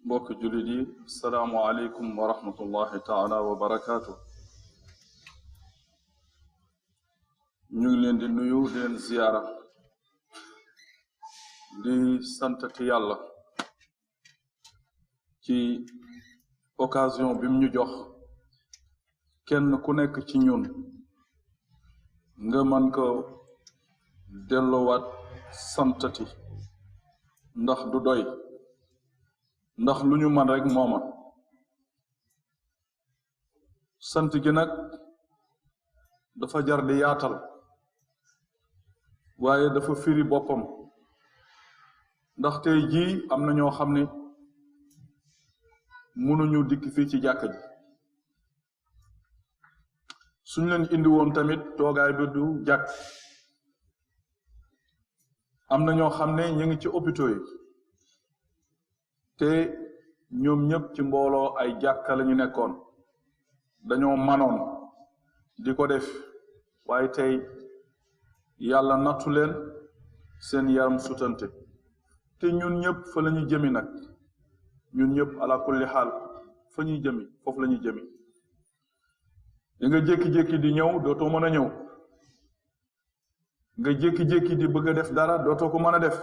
mbokk jullit yi asalaamu aleykum wa rahmatullahi taala wa barakaatu. ñu ngi leen di nuyu di leen ziyaara di santati yàlla ci occasion bi mu ñu jox kenn ku nekk ci ñun nga mën ko delloowaat santati ndax du doy ndax lu ñu man rek mooma sant gi nag dafa jar di yaatal waaye dafa firi boppam ndax tey jii am na ñoo xam ne mënuñu dikk fii ci jàkka ji suñ leen indi woon tamit toogaay bi du jàkk am na ñoo xam ne ñu ngi ci hôpitaux yi te ñoom ñëpp ci mbooloo ay jàkka la ñu nekkoon dañoo manoon di ko def waaye tey yàlla nattu leen seen yaram sutante te ñun ñëpp fa la ñuy jëmi nag ñun ñëpp ala kulli xaal fa ñuy jëmi foofu la ñuy jëmi di nga jékki-jékki di ñëw dootoo mën a ñëw nga jékki-jékki di bëgg a def dara dootoo ko mën a def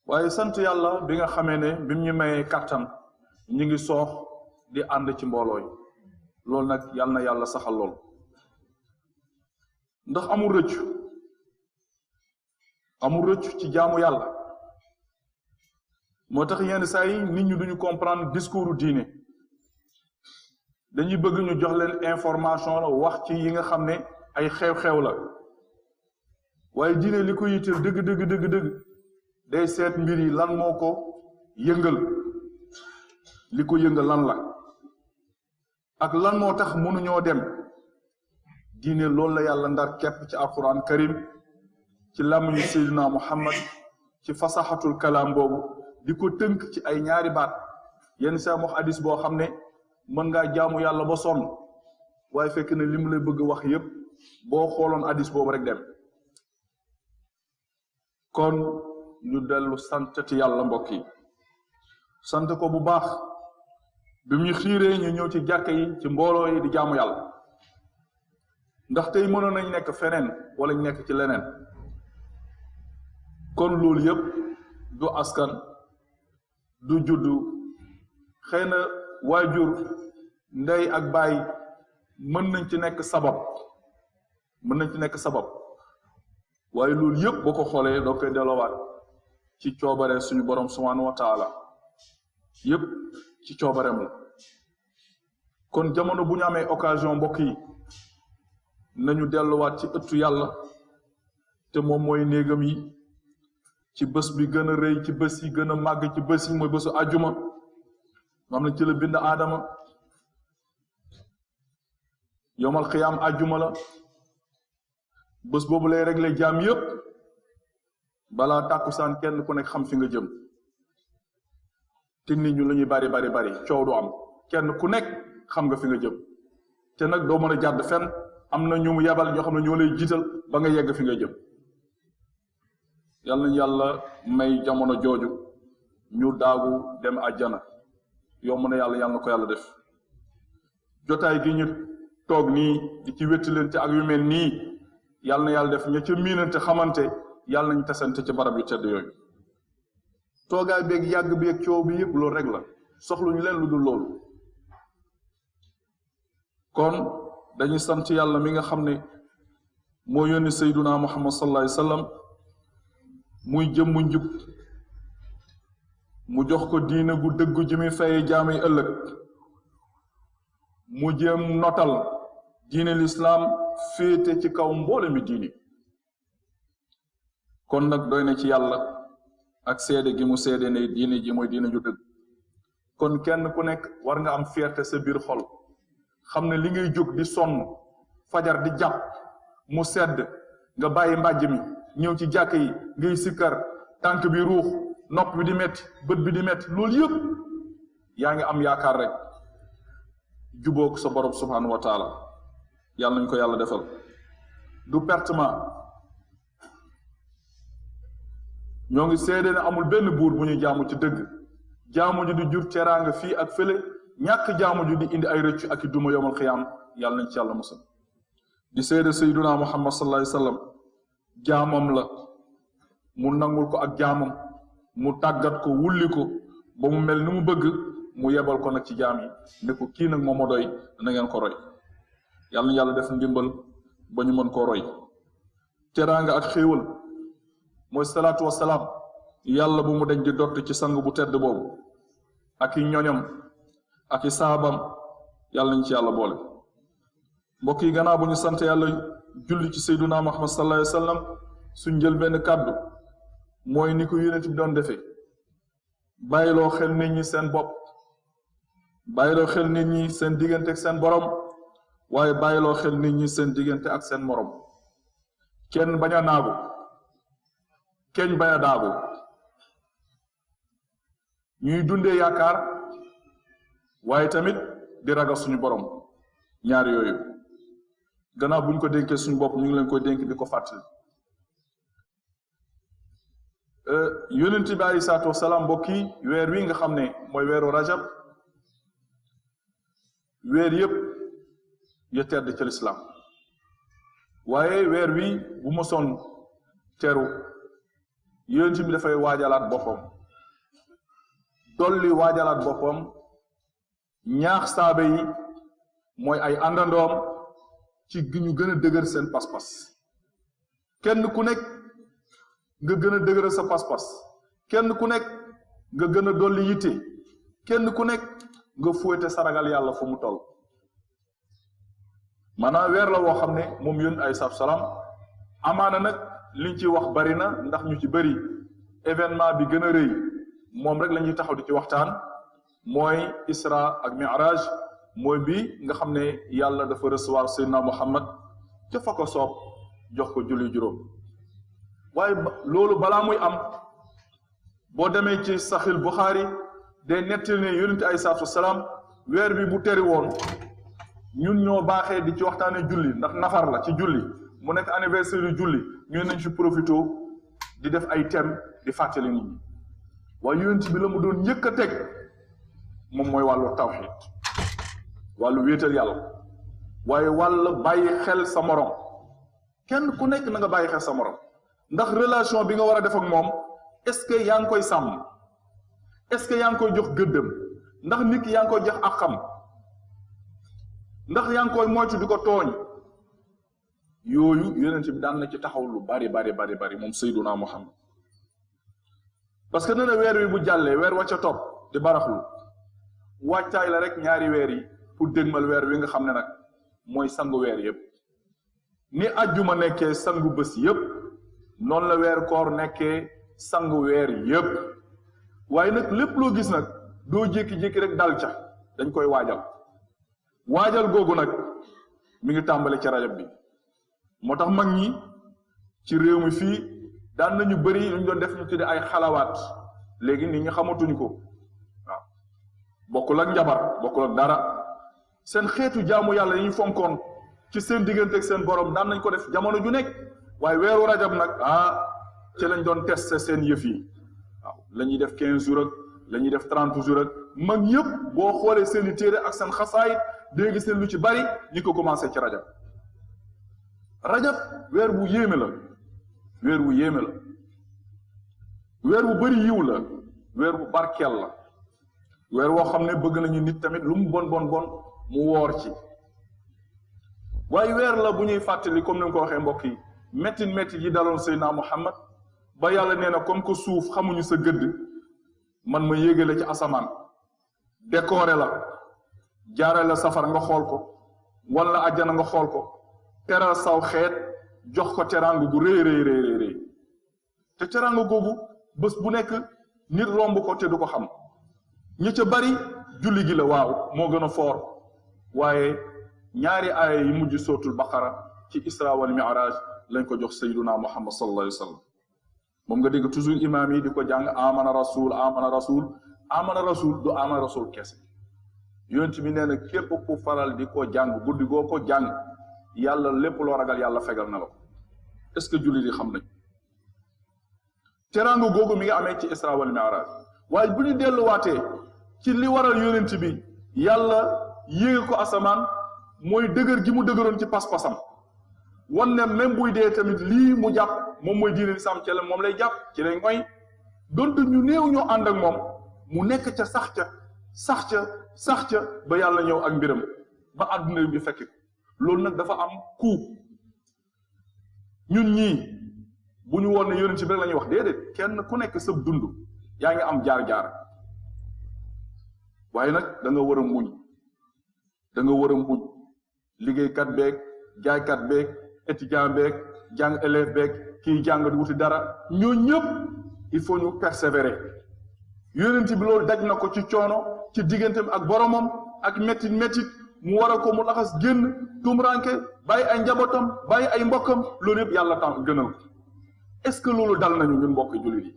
waaye sant yàlla bi nga xamee ne bi mu ñu mayee kàttan ñu ngi soox di ànd ci mbooloo yi loolu nag yal na yàlla saxal lool ndax amul rëccu ci jaamu yàlla moo tax yenn saa yi nit ñi duñu comprendre discours diine dañuy bëgg ñu jox leen information la wax ci yi nga xam ne ay xew-xew la waaye diine li ko yitteel dëgg day seet mbir yi lan moo ko yëngal li ko yëngal lan la ak lan moo tax mënuñoo dem diine loolu la yàlla ndar képp ci alquran karim ci làmmiñu Seydina Muhammad ci fasaxatul kalaam boobu di ko tënk ci ay ñaari baat yenn saa wax hadis boo xam ne mën ngaa jaamu yàlla ba sonn waaye fekk ne li mu lay bëgg wax yépp boo xooloon hadis boobu rek dem kon ñu dellu santati yàlla mbokk yi sant ko bu baax bi mu ñu xiiree ñu ñëw ci jàkka yi ci mbooloo yi di jaamu yàlla ndax tey mënoon nañ nekk feneen wala ñu nekk ci leneen kon loolu yépp du askan du juddu xëy na waajur ndey ak baay mën nañ ci nekk sabab waaye loolu yépp boo ko xoolee doo koy delloowaat ci coobare suñu borom subhanahu wa taala yépp ci coobareem la kon jamono bu ñu amee occasion mbokk yi nañu delluwaat ci ëttu yàlla te moom mooy néegam yi ci bés bi gën a rëy ci bés yi gën a màgg ci bés yi mooy bésu àjjuma xam ne ci la bind aadama yowmal xiyaam àjjuma la bés boobu lay régler jaam yépp balaa tàkkusaan kenn ku nekk xam fi nga jëm te nit ñu la ñuy bari coow du am kenn ku nekk xam nga fi nga jëm te nag doo mën a jàdd fenn am na ñu mu yebal ñoo xam ne ñoo lay jiital ba nga yegg fi nga jëm yal nañu yàlla may jamono jooju ñu daagu dem àjjana yomb na yàlla na ko yàlla def jotaay gi ñu toog nii di ci wéttalante ak yu mel nii yal na yàlla def ña ca miinante xamante yàlla nañ tasante ci barab yu tedd yooyu toogaay beeg yàgg beeg coow bi yëpp loolu rek la soxluñu leen lu dul loolu kon dañuy sant yàlla mi nga xam ne moo yónni sayduna muhammad sallallahu alayhi wasallam muy jëmmu njub mu jox ko diine gu dëggu ji muy faye jaamay ëllëg mu jéem notal diine lislaam féete ci kaw mboole mi diini kon nag doy na ci yàlla ak seede gi mu seede ne diine ji mooy diine ju dëgg kon kenn ku nekk war nga am fierté sa biir xol xam ne li ngay jóg di sonn fajar di jàpp mu sedd nga bàyyi mbàjj mi ñëw ci jàkk yi ngay sikkar tànk bi ruux nopp bi di metti bët bi di metti loolu yëpp yaa ngi am yaakaar rek jubóog sa borom subhanahu wa taala yàlla nañ ko yàlla defal du pertement ñoo ngi seede ne amul benn buur bu ñu jaamu ci dëgg jaamu ji di jur teraanga fii ak fële ñàkk jaamu ji di indi ay rëccu ak i duma yowmal xiyaam yàlla nañ ci yàlla musal di seede sayyiduna muhammad sallallahu alayhi wasallam jaamam la mu nangul ko ak jaamam mu tàggat ko wulli ko ba mu mel ni mu bëgg mu yebal ko nag ci jaam yi ne ko kii nag moom a doy na ngeen ko roy yàlla na yàlla def ndimbal ba ñu mën koo roy teraanga ak xéewal mooy salaatu wasalaam yàlla bu mu dañ di dott ci sang bu tedd boobu ak i ñoñam ak i saabam yàlla nañ ci yàlla boole mbokk yi gannaaw bu ñu sant yàlla julli ci sayyiduna muhammad sallallahu alayhi wasallam suñ jël benn kàddu mooy ni ko yonent bi doon defee bàyyiloo xel nit ñi seen bopp bàyyiloo xel nit ñi seen diggante ak seen borom waaye bàyyiloo xel nit ñi seen diggante ak seen morom kenn bañ a naagu kenn bañ a daagu ñuy dundee yaakaar waaye tamit di ragal suñu borom ñaar yooyu gannaaw buñ ko dénkee suñu bopp ñu ngi leen koy dénk di ko fàttali yonent bi alayhi salaatu wasalaam mbokk yi weer wi nga xam ne mooy weeru rajab weer yépp ya tedd ci lislaam waaye weer wi bu mosoon teru yonent bi dafay waajalaat boppam dolli waajalaat boppam ñaax saaba yi mooy ay àndandoom ci ñu gën a dëgër seen pas-pas kenn ku nekk nga gën a dëgëral sa pas-pas kenn ku nekk nga gën a dolli yitte kenn ku nekk nga fóote saragal yàlla fu mu toll maanaam weer la woo xam ne moom yónni ay salaam amaana nag liñ ci wax bari na ndax ñu ci bari événement bi gën a rëy moom rek la ñuy taxaw di ci waxtaan mooy Isra ak Mi'raj mooy bi nga xam ne yàlla dafa recevoir Seydina Muhammad ca fa ko soob jox ko julli juróom waaye loolu balaa muy am boo demee ci Sahih Bukhari day nettali ne yonent ay salaam weer bi bu teri woon ñun ñoo baaxee di ci waxtaane julli ndax nafar la ci julli mu nekk anniversaire yu julli ñu nañ ci profité di def ay thème di fàttali nit ñi waaye yonent bi la mu doon njëkk a teg moom mooy wàllu tawhid wàllu wéetal yàlla waaye wàll bàyyi xel sa morom kenn ku nekk na nga bàyyi xel sa morom ndax relation bi nga war a def ak moom est-ce que yaa ngi koy sàmm est-ce que yaa ngi koy jox gëddëm ndax nit ki yaa ngi koy jox ak xam ndax yaa ngi koy moytu di ko tooñ yooyu yonent bi daan na ci taxaw lu bari moom Seyduna Muhammad parce que nee na weer wi bu jàllee weer wa ca topp di baraxlu wàccaay la rek ñaari weer yi pour dégmal weer wi nga xam ne nag mooy sangu weer yépp ni ajjuma nekkee sangu bés yépp noonu la weer koor nekkee sangu weer yépp waaye nag lépp loo gis nag doo jékki-jékki rek dal ca dañ koy waajal googu nag mi ngi tàmbale ci rajab bi moo tax mag ñi ci réew mi fii daan nañu bëri lu ñu doon def ñu tudde ay xalawaat léegi nit ñi xamatuñ ko waaw bokkul ak njabar bokkul ak dara seen xeetu jaamu yàlla yi ñu fonkoon ci seen diggante ak seen borom daan nañ ko def jamono ju nekk waaye weeru rajab nag ci lañ doon testé seen yëf yi waaw la ñuy def 15 jours ak la ñuy def 30 jours ak mag ñëpp boo xoolee seen i téere ak seen xasaayit dégg gis lu ci bari ñi ko commencé ci rajab weer bu yéeme la weer bu yéeme la weer bu bari yiw la weer bu barkeel la weer woo xam ne bëgg nañu nit tamit lu mu bon mu woor ci waaye weer la bu ñuy fàttali comme ni nga ko waxee mbokk yi métti yi daloon Seydina Muhammad ba yàlla nee na comme que suuf xamuñu sa gëdd man ma yéegale ci asamaan décoré la jaare la safara nga xool ko wala àjjana nga xool ko teral saw xeet jox ko teraanga gu rëy te teraanga googu bés bu nekk nit romb ko te du ko xam ñi ca bari julli gi la waaw moo gën a foor waaye ñaari aaya yi mujj sootul baqara ci isra wal mi'raj lañ ko jox sayyiduna muhammad sallallahu alayhi wa sallam moom nga dégg toujours imaam yi di ko jàng amana rasul du amana rasul kese yonent bi nee na képp ku faral di ko jàng guddi goo ko jàng yàlla lépp loo ragal yàlla fegal na la ko est-ce que julli di xam nañ teraanga googu mi ngi amee ci isra wal mi'raj waaye bu ñu delluwaatee ci li waral yonent bi yàlla yéege ko asamaan mooy dëgër gi mu dëgëroon ci pas-pasam wan ne même buy dee tamit lii mu jàpp moom mooy diine lislaam ci la moom lay jàpp ci lay ngoy donte ñu néew ñoo ànd ak moom mu nekk ca sax ca ba yàlla ñëw ak mbiram ba àdduna bi fekk loolu nag dafa am coût ñun ñii bu ñu woon ne yonent bi rek la ñuy wax déedéet kenn ku nekk sëb dund yaa ngi am jaar-jaar waaye nag da nga war a muñ liggéeykat beeg jaaykat beeg étudiant beeg jàng élève beeg kii jàng di wuti dara ñoo ñëpp il faut ñu persévérer yonent bi loolu daj na ko ci coono ci digganteem ak boromam ak métit mu war a ko mu laxas génn tumranke bàyyi ay njabootam bàyyi ay mbokkam loolu yëpp yàlla tam gënal ko est-ce que loolu dal nañu ñun mbokk jullit yi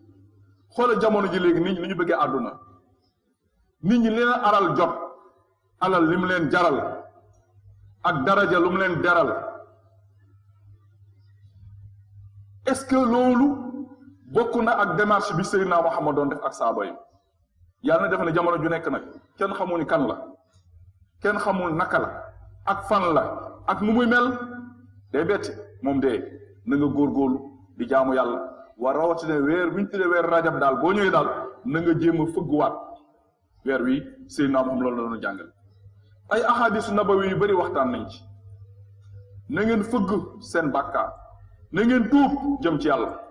xoola jamono ji léegi nit ñi li ñu bëggee àdduna nit ñi li leen alal jot alal li mu leen jaral ak daraja lu mu leen deral est-ce que loolu bokk na ak démarche bi Seydina Muhammad doon def ak saaba yi yàlla na def ne jamono ju nekk nag kenn xamul ni kan la kenn xamul naka la ak fan la ak nu muy mel day betti moom de na nga góorgóorlu di jaamu yàlla war rawatina weer bi ñu tuddee weer rajab daal boo ñëwee daal na nga jéem a fëgguwaat weer wi Seydina Muhammad loolu la doon jàngal ay ahadisu nabawi yu bari waxtaan nañ ci na ngeen fëgg seen bàkkaar na ngeen tuub jëm ci yàlla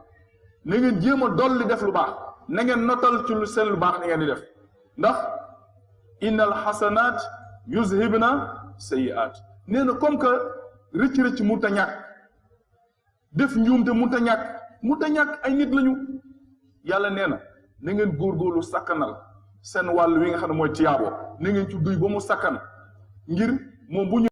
na ngeen jéem a dolli def lu baax na ngeen notal ci lu seen lu baax ni ngeen di def ndax innal xasanaat yuzhibna sayyi'aat nee na comme que rëcc-rëcc munta ñàkk def njuumte munta ñàkk ay nit lañu yàlla nee na ngeen góorgóorlu sakkanal seen wàll wi nga xam ne mooy tiyaabo na ngeen ci duy ba mu sakkan ngir moom bu